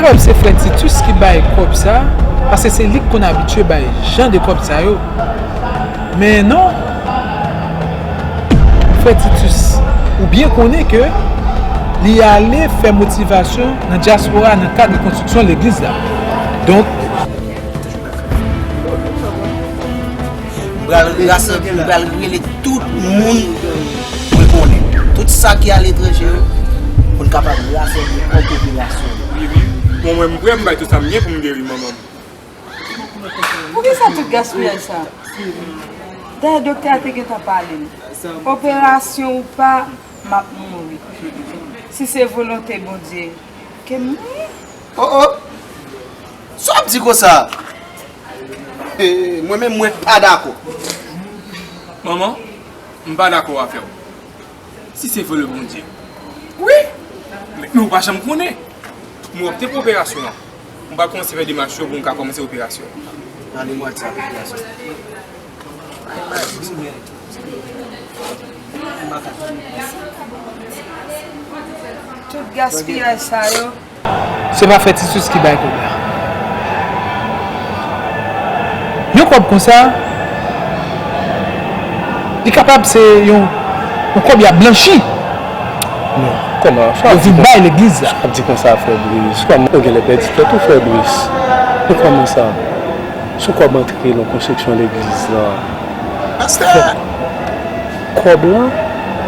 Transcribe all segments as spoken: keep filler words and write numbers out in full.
Kòb se frè Titus ki bay kòb sa, paske se li k konn abitye bay jan de kòb sa yo. Men non, frè Titus, ou byen konnen ke li ale fè motivasyon nan dyaspora nan kad rekonstriksyon legliz la. Donk, M pral rasanble, m pral rele tout moun mwen konnen. Tout sa ki aletranje yo, pou n kapab rasanble an popilasyon. Bon, mwen, m prè, m bay tout sa m gen pou m geri manman m. Poukisa tout gaspiyaj sa? Dayè, doktè a te gentan pale m. Operasyon ou pa, m ap mouri. Si se volonte Bondye, ke m mouri. Oh, oh! Sa w ap di konsa? Eh, mwen menm, mwen pa dakò. Manman, m pa dakò avè w. Si se vle Bondye. Wi! Men, men ou pa janm konnen. M wè w te pou operasyon an. M pral kòmanse fè demach yo pou m ka kòmanse operasyon an. Ale mwa sa, operasyon. Tout gaspiyaj sa yo. Se pa frè Titus ki bay kòb la. Yon kòb konsa, li kapab se yon, yon kòb y ap blanchi. Non, kòman? Sa w Yo ap di vin konsa? Bay legliz la. Sa w ap di konsa, frè Brice? Kòman ou genlè pèdi tèt ou, frè Brice? Men kòman sa? Sou kòb antre nan konstriksyon legliz la. Pastè! Kòb lan,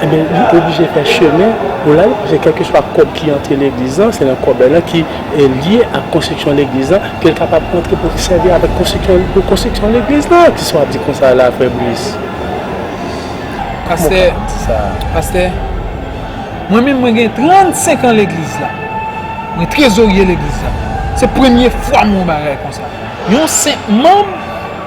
ebyen, li oblije fè chemen pou l al, paske kèlkeswa kòb ki antre legliz lan, se nan kòb lan ki e, lye ak konstriksyon legliz lan, ke l kapab antre pou sèvi avèk konstriksyon, pou konstriksyon legliz lan. Kisa w ap di konsa la, frè Brice? Pastè, pastè, mwen menm mwen gen trannsenk an legliz la. Mwen trezorye legliz la. Se premye fwa m wè yon bagay konsa. Yon senp manm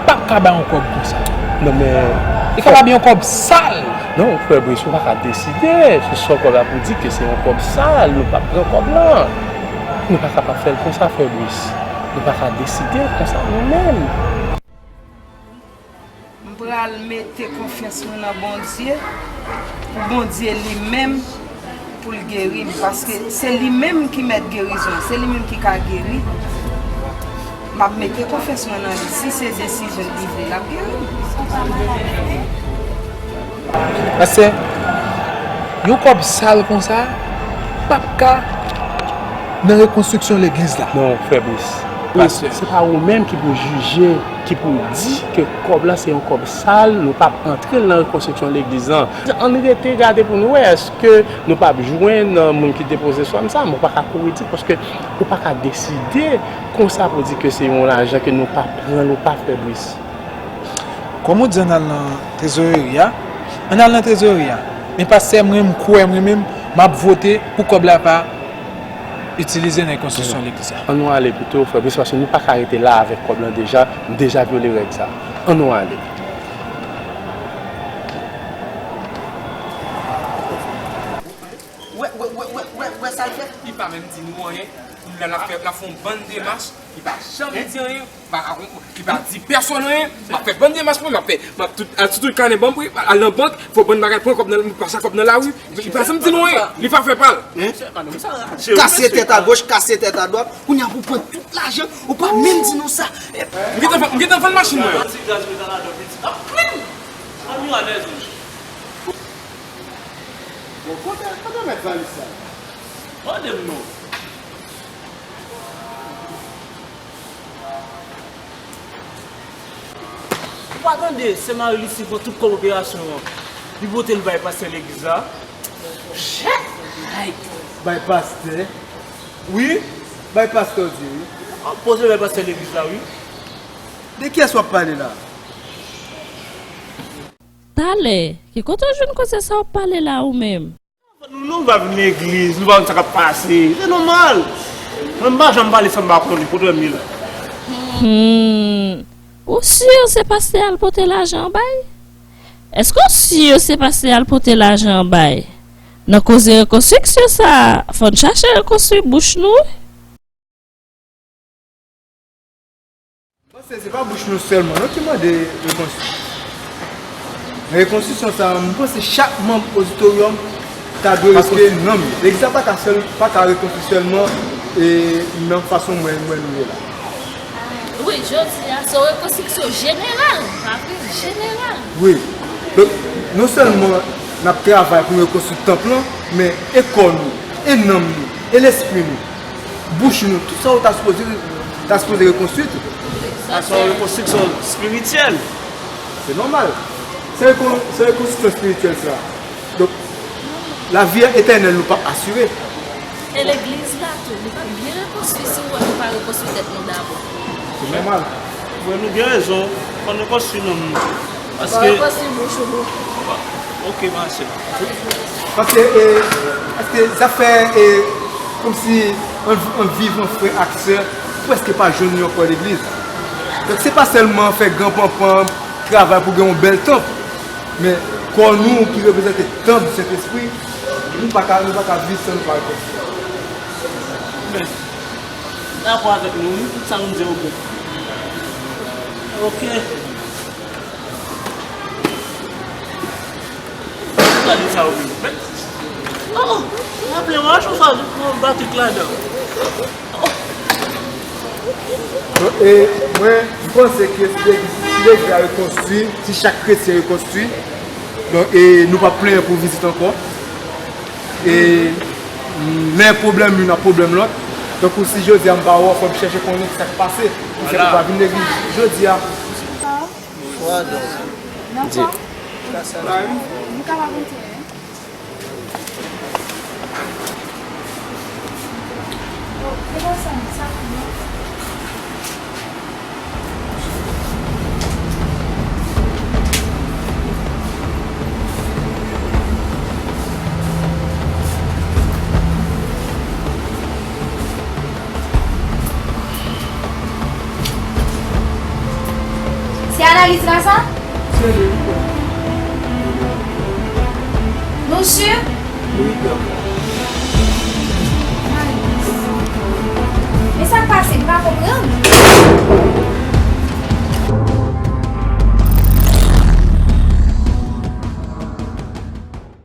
p ap ka bay yon kòb konsa. Non, men. Li kapab yon kòb sal. Non, frè Brice, ou pa ka deside sou sa kòb la pou di ke se yon kòb sal, nou p ap pran kòb lan. Nou pa kapab fè l konsa, frè Brice. Nou pa ka deside konsa nou menm. M pral mete konfyans mwen nan Bondye, pou Bondye li menm, pou l geri m, paske se li menm ki mèt gerizon, se li menm ki ka geri. M ap mete konfyans mwen nan li, si se desizyon li vle, l ap geri m. Pastè, yon kòb sal konsa p ap ka nan rekonstriksyon legliz la. Non, frè Brice. Pastè. Se pa ou menm ki pou jije, ki pou di ke kòb la se yon kòb sal, nou p ap antre l nan rekonstriksyon legliz lan. Ann rete gade pou nou wè èske nou p ap jwenn moun ki depoze sòm sa, men ou pa ka kouri di paske ou pa ka deside konsa pou di ke se yon lajan ke nou pa pran l ou pa, frè Brice. Kòm ou di ann al nan trezoreri a, ann al nan trezoreri a. Men pastè, mwen menm, m kwè mwen menm, m ap vote pou kòb la pa itilize nan rekonstriksyon legliz la. Ann nou ale pito, frè Brice, paske nou pa ka rete la avèk kòb lan deja, nou deja vyole règ sa. Ann nou ale. Wè, wè, wè, wè, wè, wè sa l fè? Li pa menm di nou anyen. Kounye a l ap fè, l ap fè yon bann demach, li pa janm di anyen, pa, li pa di pèsonn anyen. M ap fè bann demach mwen, m ap fè, m ap tout, al sou tout kanè banm, al nan bank, fè yon bann bagay, pran kòb nan, pase kòb nan lari. Li pa janm di nou anyen, li pa fè pa l. Kase tèt agoch, kase tèt adwat, kounye a pou pran tout lajan, ou pa menm di nou sa. M gentan, m gentan vann machin mwen. Bon, kote, kote w met valiz sa? Mande m non. Ou pa tande, sè Marie Lucie pran tout kòb operasyon an, li pote l bay pastè legliz la. Shit! Ay! Bay pastè? Wi, bay pastè w di wi. Poze bay pastè legliz la wi. De kiyès w ap pale la? Talè, ki kote w jwenn koze sa w ap pale la ou menm? Nou, nou pa vin legliz, nou pa konn sa k ap pase. Se nòmal. Mwen m pa janm pale san m pa konnen kote w wè m ye la. Hmm. Ou si se pastè a l pote lajan an bay? Èske w si se pastè a l pote lajan an bay? Nan koze rekonstriksyon sa a, fò n chache rekonstwi bouch nou wi. Pastè, se pa bouch nou sèlman non ki mande rekonstwi. Nan rekonstriksyon sa a, m panse chak manm oditoryòm ta dwe rekonstwi nanm yo. Legliz la pa ka sèl, pa ka rekonstwi sèlman E nan fason mwen wè nou ye la. Wi, jodi a se yon rekonstriksyon jeneral, pa vre, jeneral. Wi. Donk, non sèlman n ap travay pou n rekonstwi tanp lan, men e kò nou, e nanm nou, e lespri nou, bouch nou, tout sa yo ta sipoze, ta sipoze rekonstwi tou. Sa se yon rekonstriksyon espirityèl. Se nòmal. Se rekon-, se rekonstriksyon espirityèl sa. Donk, lavi etènèl nou p ap asire. E legliz la tou, li p ap byen rekonstwi si w wè nou pa rekonstwi tèt nou dabò. Se nòmal. Vre, nou gen rezon. Fò n rekonstwi nanm nou. Paske rekonstwi bouch ou tou. Ok, mache. Paske, e, paske zafè, e, kòmsi an, an vivan frè ak sè, prèske pa jwenn yo ankò legliz. Donk, se pa sèlman fè gran panpan, travay pou gen yon bèl tanp. Men kò nou ki reprezante tanp Sentespri, nou pa ka, nou pa ka viv san nou pa rekonstwi. Men, dakò avèk nou, wi, tout sa nou di yo bon. Ok. Gade sa yo vin fè. Oh, oh, raple w, achte yon sa, yon batik ladan. Bon, e mwen, m panse ke si legliz, si legliz la rekonstwi, si chak kretyen rekonstwi, donk, e nou p ap plenyen pou vizit ankò. E, mm, lè pwoblèm youn ap pwoblèm lòt, tankou si jodi a m pa wè w, fò m chèche konnen sa k pase, ki fè m pa vin legliz jodi a. Nan kwa? Nou kapab antre, wi. Se analiz la sa? Se li, wi. Nou si? Wi, dòk.